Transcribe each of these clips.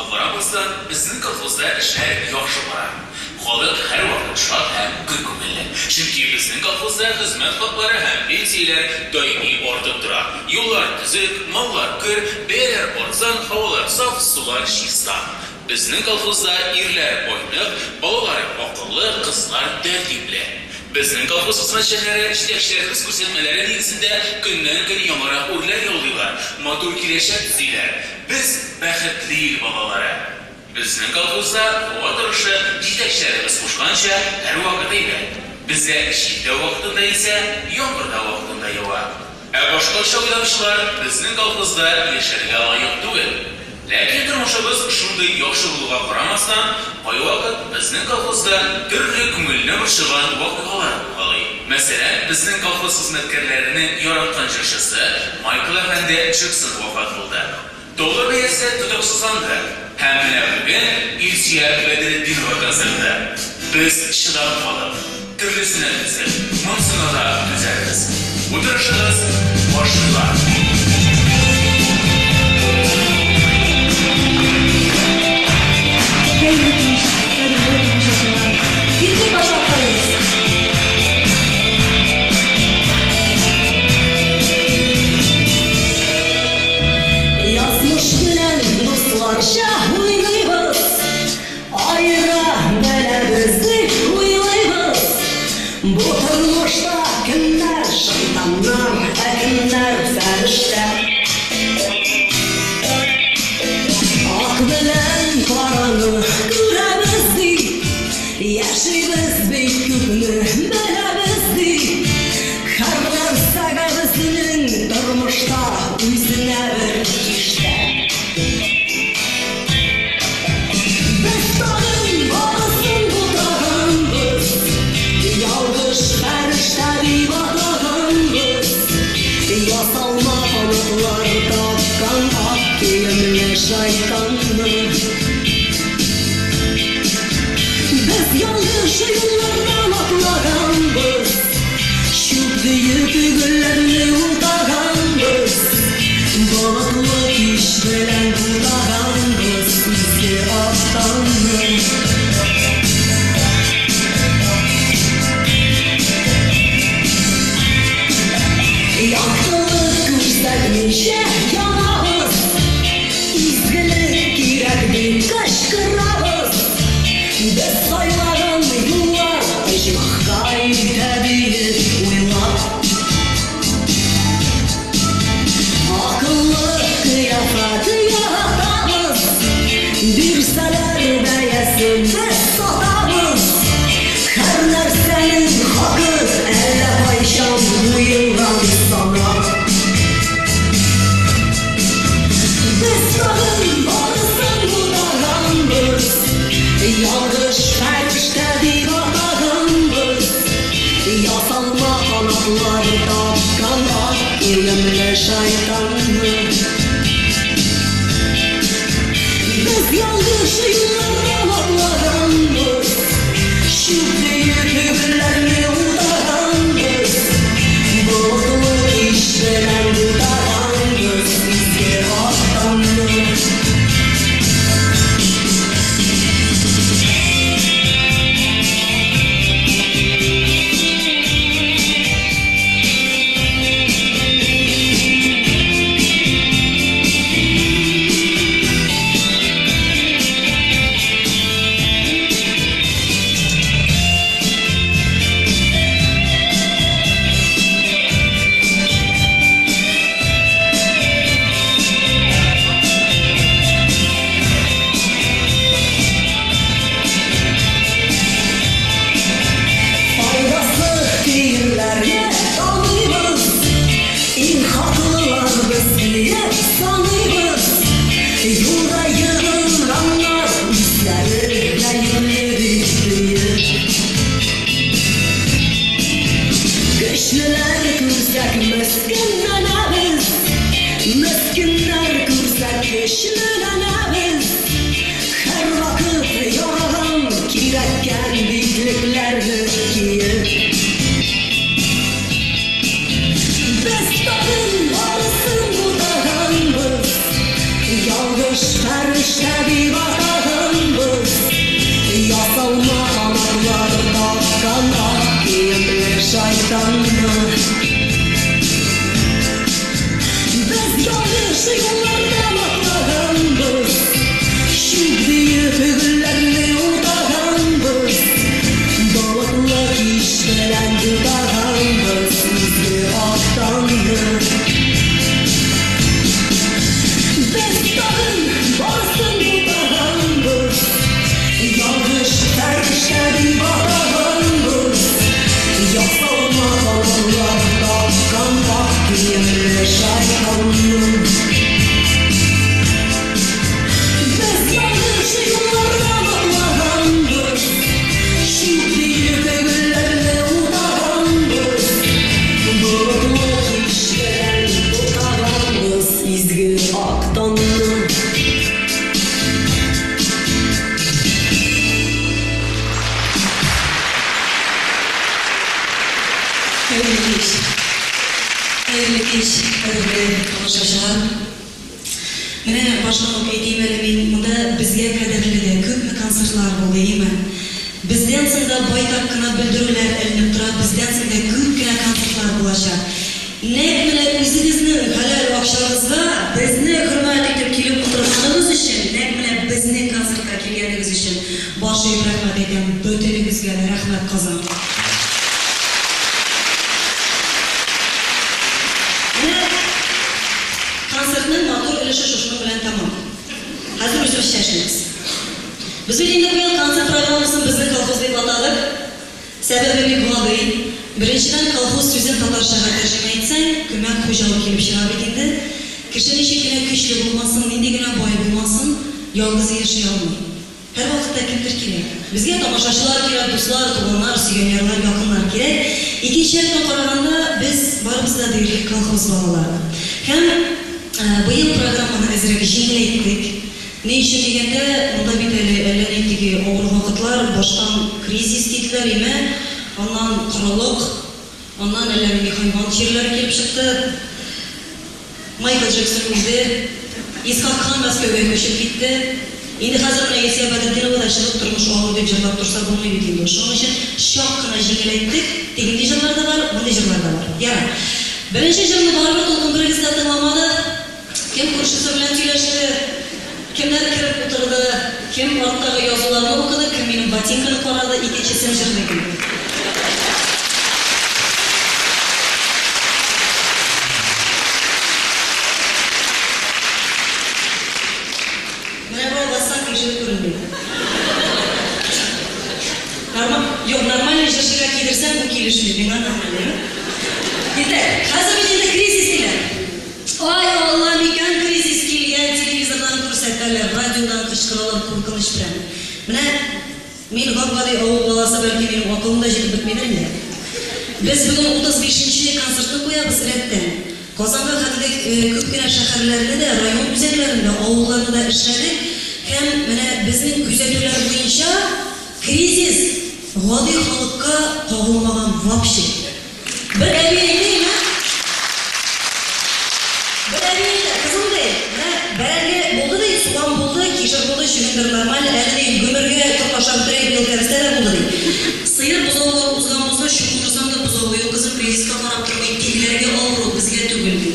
булуга карамастан, безнең колхозда эшләр яхшы бара. Халык һәрвакыт шат һәм көр күңелле. Чөнки безнең колхозда хезмәт хаклары һәм пенсияләр даими артып тора. Юллар төзек, маллар көр, бәяләр арзан, һавалар саф, сулар чиста. Безнең колхозда ирләр айнык, балалар акыллы, кызлар тәртипле. Безнең колхоз хезмәтчәннәре җитәкчеләребез күрсәтмәләре нигезендә көннән-көн яңарак үрләр яулыйлар, матур киләчәк төзиләр. Без, бәхетле ил балалары. Безнең колхозда һава торышы җитәкчеләребез кушканча һәрвакыт әйбәт. Бездә җил дә вакытында исә, яңгыр да вакытында ява. Ә башкача уйлаучылар безнең колхозда яшәргә лаек түгел. Ләкин тормышыбыз шундый яхшы булуга карамастан, кайвакыт безнең колхозда төрле күңелне борчыган вакыйгалар булгалый. Мәсәлән, безнең колхоз хезмәткәрләренең яраткан җырчысы Майкл әфәнде Джексон вафат булды. Доллар бәясе тотрыксызланды. Һәм менә бүген Илсөя Бәдретдинова концерты. Без чыдам халык. Төрлесенә түздек, монсына да түзәрбез. Утырышыгыз башлыйла. Хәерле кич, кадерле тамашачылар! Китик башлап карыйбыз! Язмыш белән дусларча уйныйбыз, Аера беләбез дип уйлыйбыз. Бу тормышта кемнәр шайтаннар, ә кемнәр фәрештә. Ак белән караны күрәбез дип, Яшибез бик күпне беләбез дип. Һәр нәрсәгә безнең тормышта үзенә бер киштә. Без тагын барысын бутаганбыз, Ялгыш фәрештә дип атаганбыз. Ясалма канатлар таккан ак киемле шайтанны. Без ялгыш юллардан атлаганбыз, Чүп диеп гөлләрне утаганбыз, Болытлы кич белән бутаганбыз изге ак таңны. Яктылык күрсәтмичә янабыз, Изгелек кирәк дип кычкырабыз. Без сайлаган юллар оҗмахка илтә диеп уйлап. Акыллы кыяфәт яратабыз, Бирсәләр бәясен без сатабыз. Һәр нәрсәнең хакы әллә кайчан куелган санап. Без тагын барысын бутаганбыз, Ялгыш фәрештә дип атаганбыз. Ясалма канатлар таккан ак киемле шайтанны. Без ялгыш юллардан атлаганбыз, Чүп диеп гөлләрне утаганбыз. Болытлы кич белән бутаганбыз изге ак таңны. фәрештә дип атаганбыз. Ясалма канатлар таккан ак киемле шайтанны. Без ялгыш юллардан атлаганбыз, Чүп диеп гөлләрне утаганбыз, Болытлы кич белән бутаганбыз изге ак таңны. Без тагын барысын бутаганбыз, Ялгыш фәрештә дип атаганбыз, Ясалма канатлар таккан ак киемле шайтанны. Без ялгыш юллардан атлаганбыз, Чүп диеп гөлләрне утаганбыз, Болытлы кич белән бутаганбыз изге ак таңны. Хәерле кич. Хәерле кич, кадерле тамашачылар. Менә баштан ук әйтим әле мин, монда безгә кадәрле дә күпме концертлар булды, име? Бездән соң да байтак кына белдерүләр эленеп тора, бездән соң да күп кенә концертлар булачак. Нәкъ менә үзегезнең хәләл акчагызга безне хөрмәт итеп килеп утырганыгыз өчен, нәкъ менә безнең концертка килгәнегез өчен баш иеп рәхмәт әйтәм бөтенегезгә дә, рәхмәт, Казан. Менә концертның матур өлеше шушының белән тәмам. Хәзер үзебез чәчмибез. Без бит инде быел концерт программасын Безнең колхоз дип атадык. Сәбәбе бик гади. Беренчедән, колхоз сүзен татарчага тәрҗемә итсәң, күмәк хуҗалык килеп чыга бит инде. Кеше ничек кенә көчле булмасын, нинди генә бай булмасын, ялгызы яши алмый. Һәрвакытта кемдер кирәк. Безгә тамашачылар кирәк, дуслар, туганнар, сөйгән ярлар, якыннар кирәк. Икенче яктан караганда, без барыбыз да диярлек колхоз балалары. Һәм быел программаны әзрәк җиңеләйттек. Ни өчен дигәндә, монда бит әле әллә ни теге авыр вакытлар, баштан кризис диделәр, име, аннан корылык, аннан әллә нинди хайван чирләре килеп чыкты. Майкл Джексон үлде, Исхак Хан Мәскәүгә күчеп китте. Инде хәзер менә Илсөя Бәдретдинова да чыгып тормыш авыр дип җырлап торса булмый бит инде. Шуның өчен чак кына җиңеләйттек. Тегенди җырлар да бар, мондый җырлар да бар. Ярар. Беренче җырны барыбер тулкын берегез дә тыңламады. Кем күршесе белән сөйләште, кемнәр кереп утырды, кем арттагы язуларны укыды, кем минем ботинканы карады, икенчесен җырлыйм инде. Менә болай бассаң, тикшерү күренми. Норма, юк, нормальный җырчыга кидерсәң, бу килешми, миңа нормально. Итак, хәзер бит инде кризис диләр. Ай, Алла, микән кризис килгән, телевизордан күрсәтәләр, радиодан кычкыралар, куркыныч прәме. Менә мин гап-гади авыл баласы, бәлки минем акылым да җитеп бетмидер инде. Без бүген 35 нче концертны куябыз рәттән. Казанга хәтле күп кенә шәһәрләрне дә, район үзәкләрен дә, авылларны да эшләдек һәм менә безнең күзәтүләр буенча кризис гади халыкка кагылмаган вообще. Бер әби әйтә миңа, бер әби әйтә, кызым, ди, менә бәрәңге булды, ди, суган булды, кишер булды, чөгендер нормаль, әле, ди, гомергә торт ашап бетерәйек, быел кәбестә дә булды, ди. Сыер бозаулар узган булса, чукындырсаң да бозавы юк, кызым, кризиска карап тормый, тегеләргә авыр ул, безгә түгел, ди.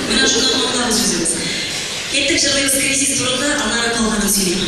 Менә шуннан аңлабыз үзебез. Киттек, җырлыйбыз кризис турында, аннары калганын сөйлим.